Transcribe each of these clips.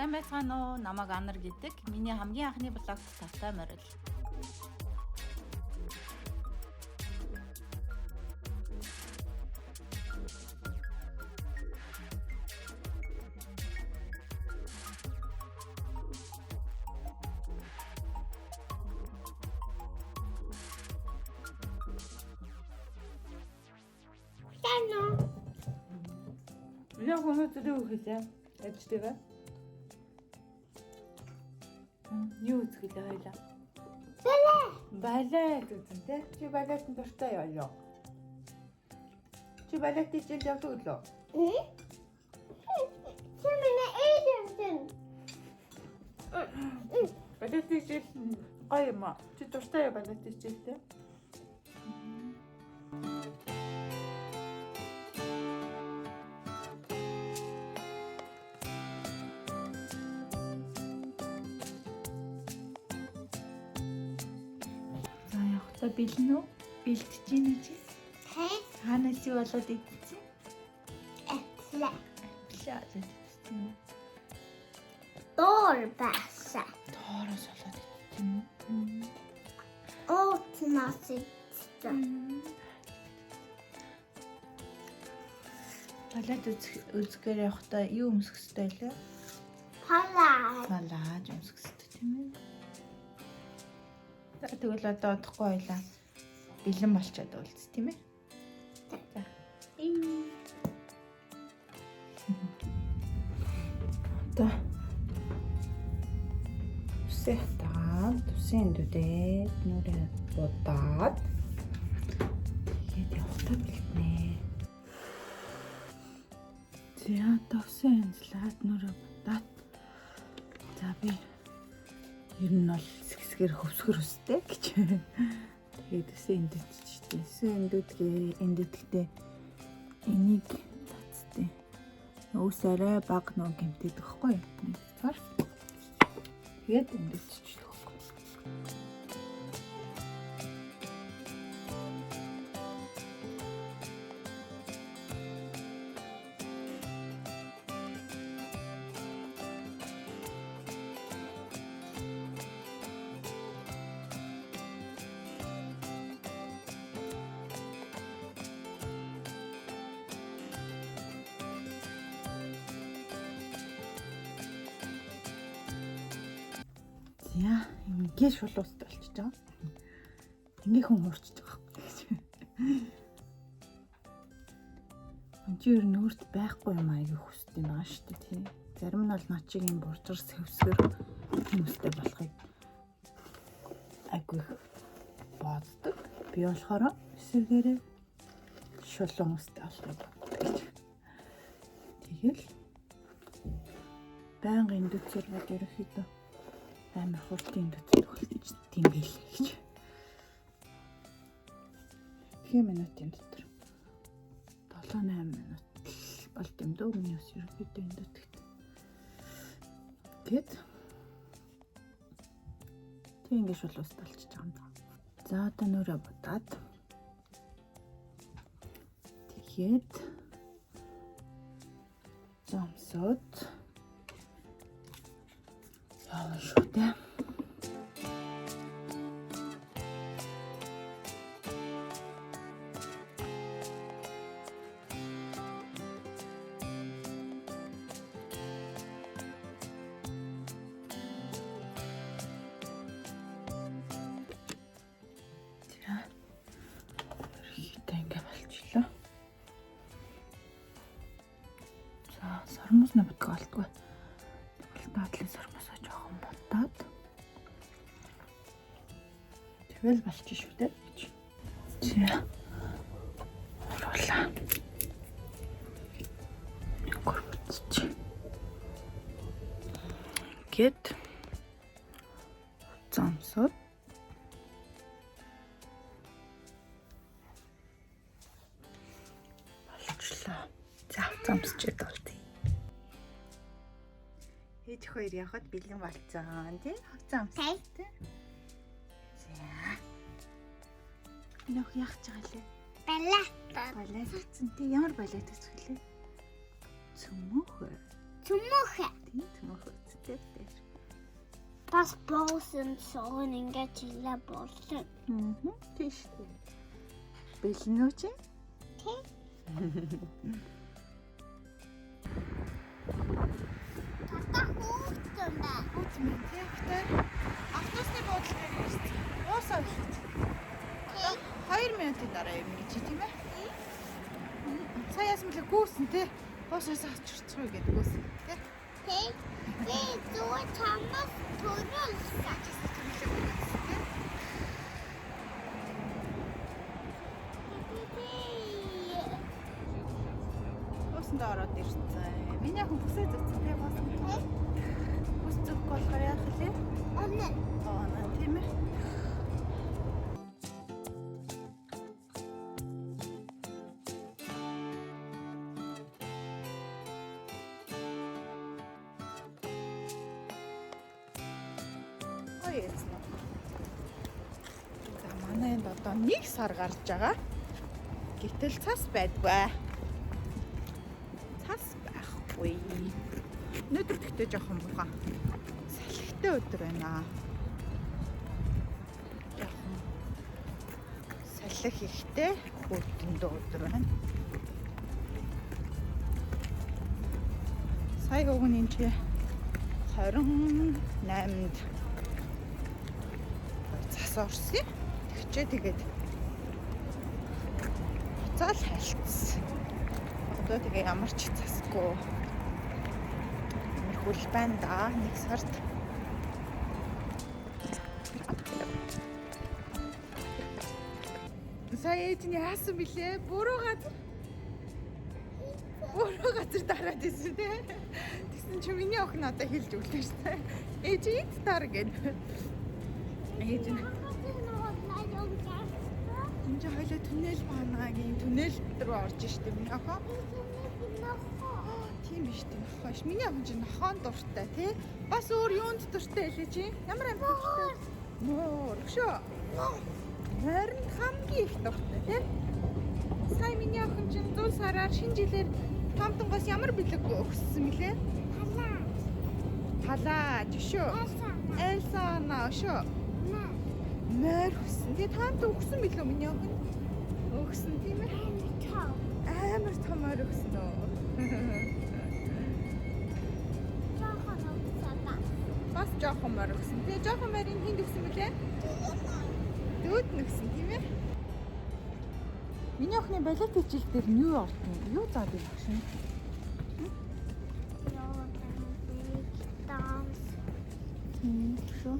Сайн байцгаана уу? Намайг Анар гэдэг. Миний хамгийн анхны блогт тавтай морил. Сайн уу? Яг өнөөдөр юу хийлээ? Ажтэйгээ. Юу үзгэлээ хоёлаа? Балет. Балет үзэн тэ? Чи балетын дуртай юу юу? Чи балет хичээл явдаг лөө? Чи миний ээж юм. Балет хичээл гоё юм аа. Чи дуртай юу балет хичээлтэй? За явах та бэлэн үү? Бэлтэж гин үү чи? Хэй. Хаанаас юу болоод идсэн? Этлэ. Плаа идсэн юм. Доор баса. Доороос болоод идсэн юм. Оотнаас идсэн. Балет үзгээр явахдаа юу өмсөх ёстой лээ? Палаа. Балааж өмсөх ёстой тийм ээ. За тэгвэл одоо удахгүй байлаа. Бэлэн болчиход уулз тийм ээ. За. Одоо үсээ хатаад, үсээ эндүдээд, нүрээ будаад тэгээд явахтаа бэлтнэ. За одоо үсээ янзлаад нүрээ будаад. За би ер нь бол хэсгээр хөвсгөр өстэй гэж. Тэгээд үсээ эндүдчихтэй. Үсээ эндүдгээ эндүдгтээ энийг цацтай. Өөс арай баг нөө гэмтээд өгөхгүй юу? Нэг цар. Тэгээд эндүдчихлээ өгөхгүй. За ингээ шулуустай болчихж байгаа. Ингээ хүн хуурчж байгаа байхгүй. Энд чи ер нь өөрт байхгүй юм аяг хүсдэг юм байгаа шүү дээ тий. Зарим нь бол над чиг юм буржгар сэвсгэр хүмүүстэй болохыг айгүй их боддог. Би болохоор эсвэргээрээ шулуун хүмүүстэй болохыг боддог гэж. Тэгэл байнга эндүцэр бод ерөнхийдөө амар хурдан эндүцэр болчих тийм байлээ гэж. Хэдэн минутын дотор 7 8 минут л болд юм дөө миний ус ерөнхийдөө эндүтгэт. Тэгэд тэг ингэ шулуус болчихж байгаа юм даа. За одоо нүрээ будаад тэгээд зомсоод явна шүү дээ. За. Ерөнхийдөө ингэ болчихлоо. За, сормуус набтг олдгүй. Тэгвэл даадлын сормуусаа жоохон бодоод тэгэл болчих шүү дээ гэж. За. Оруулаа. Нэг бүтчих. Ингээд зомсоод болчлоо. За, зомсчод болтъё. Ээж хоёр явхад бэлэн болцсон тий? Зомс. Хэй. Тий. За. Энэ ох яах гэж байгаа лээ? Балет. Балет үзсэн тий? Ямар балет үзэх лээ? Цөмөх. Цөмөх. Тий, цөмөх үзсэн. Чамаас буусан суун ингэж илээ болсон. Аа. Тийш. Бэлэн үү чи? Тий. Тата хүүхдэн байна. Хүүт минь тий. Гэтэ автобусны буудлын дээр ирсэн. Уусаа үлдсэн. Тий. 2 минутын дараа юм гэж тийм ээ. Сая яасан бэлээ гүйсэн тий. Уусаас очирцгүй гэдэг гүйсэн тий. Тий. Би зүгээр чамаас төрүүлсэн. Тий. Уусандаа ороод ирсэн. Миний охин бүсээ зүтсэн тий баас. Бүс зүхгүй болохоор яах вэ? Оноо. Аа тийм ээ. Гоё ярьсан уу? За манай энд одоо 1 сар гарч байгаа. Гэтэл цас байдгүй. Цас байхгүй. Өнөөдөр тэгтээ жоохон бурхан. Салхитай өдөр байна. Жоохон салхи ихтэй хөтөндөө өдөр байна. Сая уг нь энэ чи 28-нд цас орсон. Тэгчээ тэгээд буцаал хайлтсан. Одоо тэгээ ямар ч цасгүй. Иймэрхүү л байна да. Нэг сард. Сая ээж нь яасан бilé? Буруу газар. Буруу газар дараад ирсэн те. Тэгсэн чи миний охин одоо хэлж өглөө шүү дээ. Ээж энд дар гэд. Ээж нь энэ чи хоёлаа түнэл баанагийн түнэл рүү орж штэ миний охин. Тийм биш тийм нохоо ш. Миний охин чи нохоон дуртай тий. Бас өөр юунд дуртай хэлээ чи? Ямар амт дуртай? Муур өшөө. Морин хамгийн их дуртай тий. Сая миний охин чинь 100 сараар шинэ жилээр Томтонгоос ямар бэлэг өгсөн мөлий? Талаа өшөө. Элса на өшөө. Морь хүссэн. Тэгээ таамт өгсөн билүү миний охин? Өгсөн тийм ээ. Амар том морь өгсөн үү? Бас жоохон морь өгсөн. Тэгээ жоохон морийг хүнд өгсөн бэлээ? Дүүд нь өгсөн тийм ээ. Миний охины балет хичээл дээр нь юу ордсон? Юу заад ирэх шин? Шүү.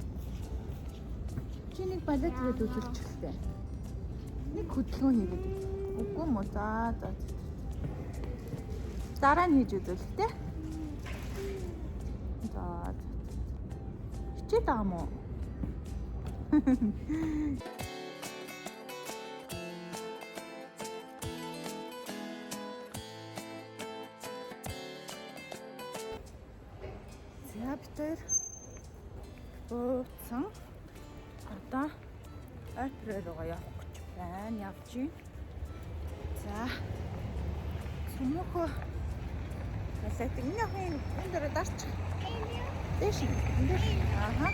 Чи нэг балет хийгээд үзүүлчихлээ. Нэг хөдөлгөөн хийгээд. Үгүй мө за за. Дараа нь хийж үзүүлэх те. За. Хичээд байгаа мó? За бид хоёр бууцсан. Одоо опера руугаа явах гэж байна. Явж байна. За. Цөмөхөө балет энэ охин энэ дээр дарч. Дээш энэ дээр. Ааха.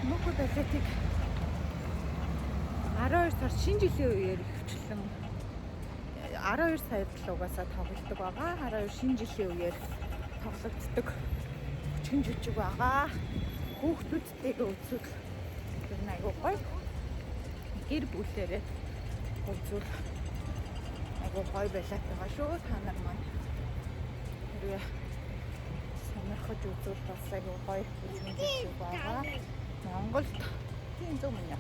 Цөмөхөө балетыг 12 сар шинэ жилийн үеэр ихэвчлэн 12 сард л угаасаа тоглодог байгаа. 12 шинэ жилийн үеэр тоглогддог хүчгэн жүжиг байгаа. Хүүхдүүдтэйгээ үзвэл тэр нь айгүй гоё. Гэр бүлээрээ үзвэл айгүй гоё байлаа байгаа шүү. Та нар маань хэрвээ сонирхож үзвэл бас айгүй гоё хүчгэн жүжиг байгаа. Монголд тийм зөв мөн.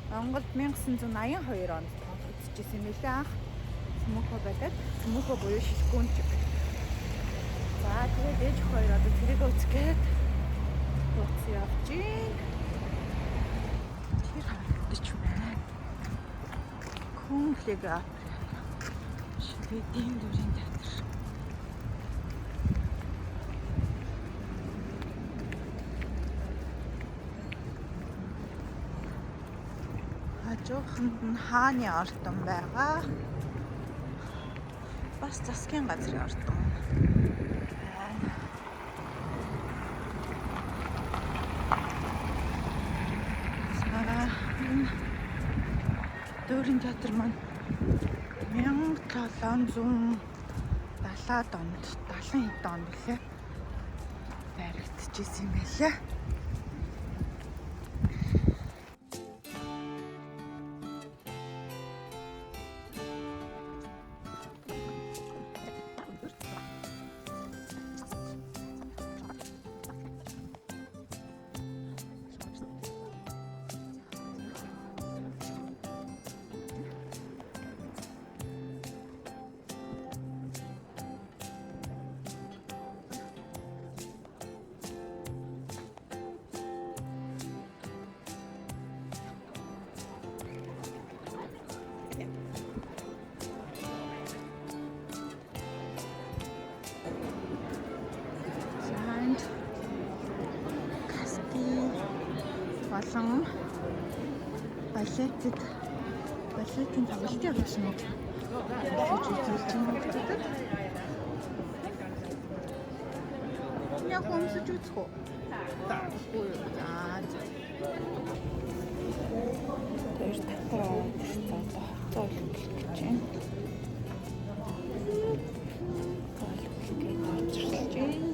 Монголд 1982 онд тоглогдчихсэн юм билээ анх. Цөмөхөө балет, цөмөхөө буюу шилгүүнчиг. За тэгээд ээж хоёр одоо тэрийг үзэх гээд бууц явж гин. Тэр харагдаж байна. Kungliga Опера. Шведийн дүрийн театр. Хажууханд нь хааны ордон байгаа. Бас засгийн газрын ордон байна. Оперын театр маань 1770-ад онд 70 хэдэн онд лээ баригдчихсэн юм байлаа. За энд Каспи болон балетын тоглолтын орчныг хийж үзүүлж байгаа хүмүүстэд. Яг өмсөж үзэх үү? Үгүй юу. За за. Тэр татар аваад ирсэн. Одоо хувцас үлгэх гэж байна. Үлгэх гэж учирлж байна.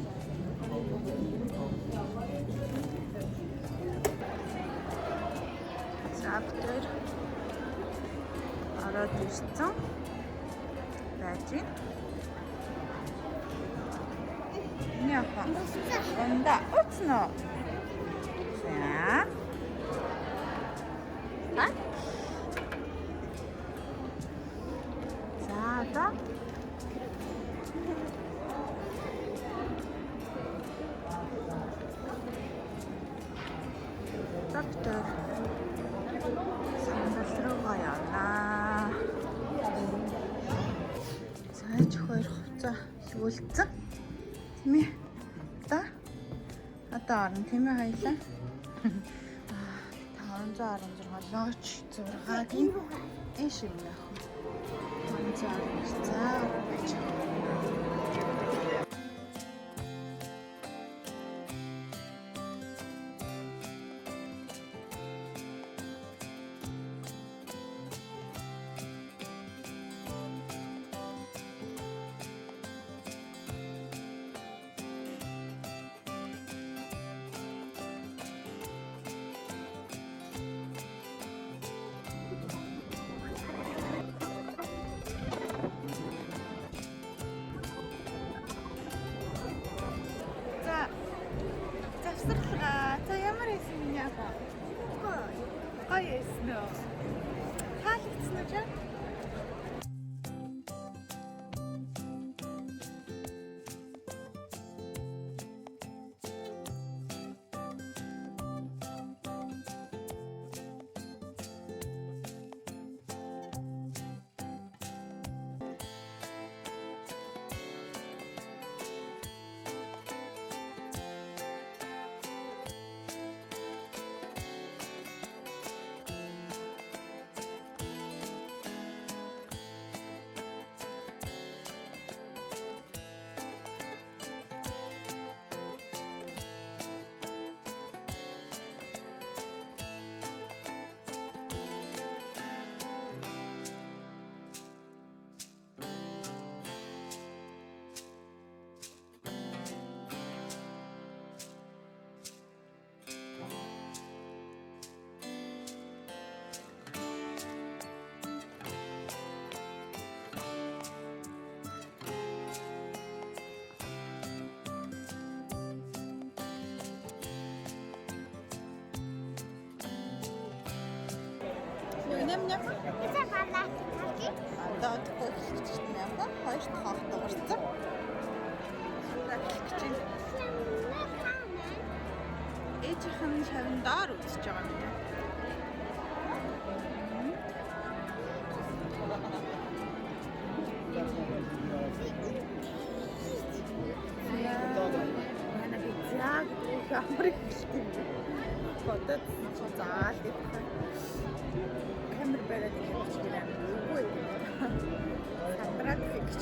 За бид ороод ирсэн байж байна. Миний ах унда уцно. За. А? За одоо за бид сандал руугаа явнаа. За ээж хоёр хувцас лгүүлсэн. Тийм ээ. За. Одоо орно тийм ээ хоёлаа. 516 лооч 6-гийн энэ шиг нөх. 516 за байж. За завсарлага. За ямар байсан миний ах? Гоё байсан уу? Таалагдсан уу чам? Юу нэм нэм? Эцэг балаа талки. Одоо удахгүй эхлэх гэж байна яг. Хоёр дахь хоох дуурсан. Эхлэх гэж байна. Ээжийнх нь шавн доор үзэж байгаа юм. Манай би заа гэдэг амар их хэлдэг юм. Бодоод чи заал гэх. Камер бариад хэлж байгаа юм. Үгүй юм. Сандраад гэж.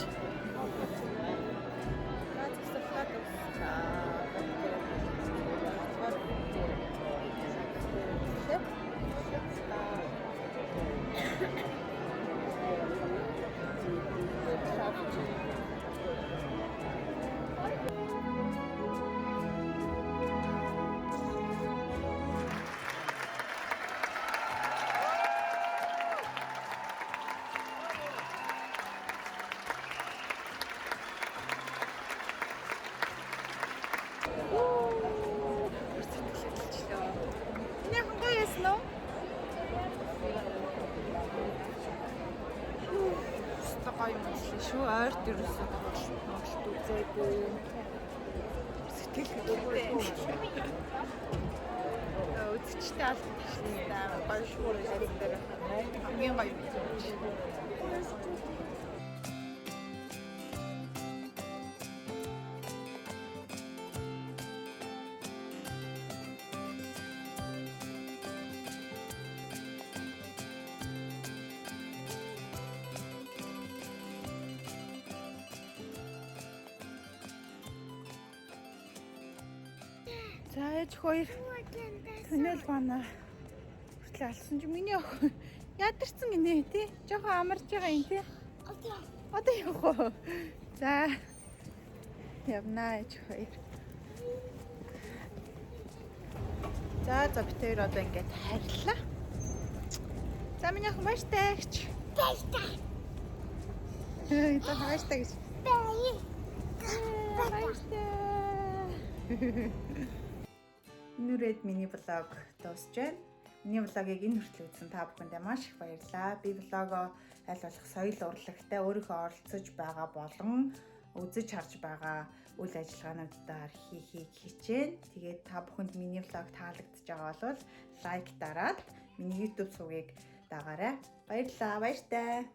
За завсарлаад дуусчлаа. Бүр сэтгэл хөдлөлчлөө. Миний охин гоё байсан уу? Өстой гоё юм үзлээ шүү. Ойрт ерөөсөө тоглолт үзээгүй. Сэтгэл хөдлөлтэй. Үзэгчтэй албан таштай гоё шүү. Найз дээр хамгийн гоё юм үзэж. За, ээж хоёр туннел бана хүртэл алсан чи миний охин ядарсан гинэ, тий? Жоохон амарч байгаа юм, тий? Одоо. Одоо явах уу? За, явнаа ээж хоёр. За, бид хоёр одоо ингээд хариллаа. За, миний охин, баяртай гэж. Баяртай. За, баяртай гэж. Баяр. Баяртай. Нүрээд миний vlog дуусж байна. Миний vlog ыг энэ хүртэл үзсэн та бүхэндээ маш их баярлалаа. Би vlog оо аль болох соёл урлагтай, өөрийнхөө оролцож байгаа болон үзэж харж байгаа үйл ажиллагаануудаар хийхийг хичээнэ. Тэгээд та бүхэнд миний vlog таалагдж байгаа бол like дараад миний YouTube сувгийг дагаарай. Баярлалаа. Баяртай.